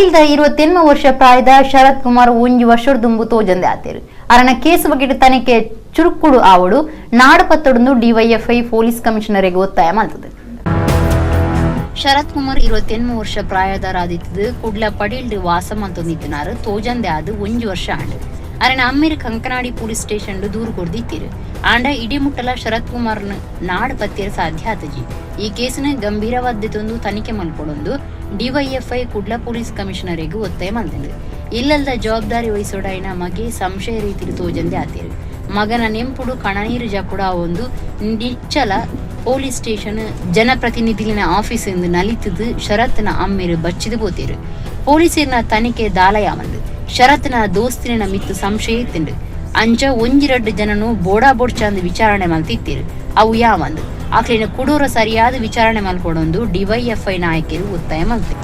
ಪಡೀಲ್ದ 28 ವರ್ಷ ಪ್ರಾಯದ ಶರತ್ ಕುಮಾರ್ ಒಂಜಿ ವರ್ಷದುಂಬು ತೋಜಂದೆ ಆತೇರು. ಅರನ ಕೇಸ್ ಬಗೆಟ್ ತನಿಖೆ ಚುರುಕುಡು ಆವಡು, ನಾಡು ಪತ್ತೊಡೊಂದು ಡಿವೈಎಫ್ಐ ಪೊಲೀಸ್ ಕಮಿಷನರಿಗೆ ಒತ್ತಾಯ ಮಲ್ತದೆ. ಶರತ್ ಕುಮಾರ್ 28 ವರ್ಷ ಪ್ರಾಯದರಾದಿತ್ತದು. ಕುಡ್ಲ ಪಡೀಲ್ಡ್ ವಾಸ ಮಲ್ತೊಂದಿತ್ತಿನಾರು. ತೋಜಂದೆ ಆದ್ ಒಂಜಿ ವರ್ಷ ಆಂಡ್. ಅರೆನ ಅಮ್ಮೆರ್ ಕಂಕನಾಡಿ ಪೊಲೀಸ್ ಸ್ಟೇಷನ್ ದೂರು ಕೊರ್ದಿತ್ತೀರು. ಆಂಡ ಇಡೀ ಮುಟ್ಟಲ ಶರತ್ ಕುಮಾರ್ನ ನಾಡ್ ಪತ್ತೇರ್ ಸಾಧ್ಯ ಆತಜಿ. ಈ ಕೇಸ್ನ ಗಂಭೀರವಾದ್ದೊಂದು ತನಿಖೆ ಮಲ್ಪೊಡೊಂದು ಡಿವೈಎಫ್ಐ ಕುಡ್ಲ ಪೊಲೀಸ್ ಕಮಿಷನರಿಗೆ ಒತ್ತಾಯ ಮಲ್ತಂಡು. ಇಲ್ಲಲ್ದ ಜವಾಬ್ದಾರಿ ವಹಿಸೋಡಾಯಿನ ಮಗೆ ಸಂಶಯ ರೀತಿಲಿ ತೋಜಂದೆ ಆತೇರು. ಮಗನ ನೆಂಪುಡು ಕಣನೀರು ಜಪುಡ ಒಂದು ನಿಚ್ಚಲ ಪೊಲೀಸ್ ಸ್ಟೇಷನ್, ಜನಪ್ರತಿನಿಧಿಲಿನ ಆಫೀಸ್ ಎಂದು ನಲಿತದು ಶರತ್ನ ಅಮ್ಮೇರು ಬಚ್ಚಿದು ಪೋತೇರು. ಪೊಲೀಸರಿನ ತನಿಖೆ ದಾಲಯಾವಂದು. ಶರತ್ನ ದೋಸ್ತಿನ ಮಿತ್ತು ಸಂಶಯ ಇತ್ತುಂಡು. ಅಂಚ ಒಂಜಿರಡ್ಡು ಜನನು ಬೋಡಾ ಬೋಡ್ಚಾಂದು ವಿಚಾರಣೆ ಮಲ್ತಿತ್ತೀರು. ಅವು ಯಾವಂದು ಆಕ್ಲಿನ ಕುಡೂರ ಸರಿಯಾದ ವಿಚಾರಣೆ ಮಲ್ಪೊಡೊಂದು ಡಿವೈಎಫ್ಐ ನಾಯಕರು ಒತ್ತಾಯ ಮಲ್ತೆ.